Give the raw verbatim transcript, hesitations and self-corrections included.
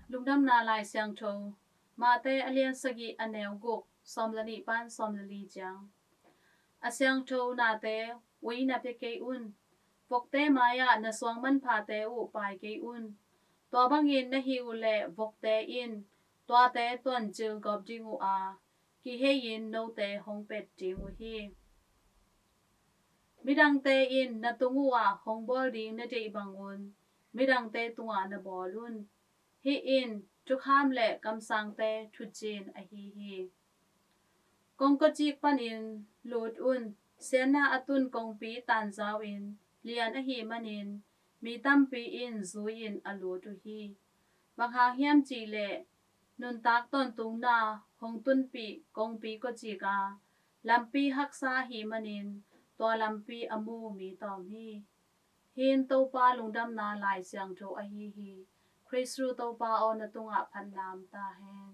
Lungdamna Lai Siangtho, Mate a lian sagih a neu guk, sawm le nih pan sawm le li ciang. A siangtho nate ui na pia kei un. Vokte mai-ah na suang manphate uh pai kei un. Tua bangin na hih uh leh vokte in tuate tuancil gawp ding uh a, kihei-in note hong pet ding uh hi. Midangte in na tung uh ah hong bawl ding na deih bangun midangte tungah na bawl un. Hih in thukham le kamsangte thucin ahi hi. Kongkawcik panin lut un. Siatna a tun kongpi tanzau-in lian ahih manin mi tampi in zui-in a lut uh hi. Bang hang hiam cih leh nuntak tawntungna hong tunpih kongpi kawcik a, lampi haksa ahih manin tua lampi a mu mi tawm hi. Hih in Topa Lungdamna Lai Siangtho ahi hi. Khristu Topa aw, na tungah phatna om ta hen.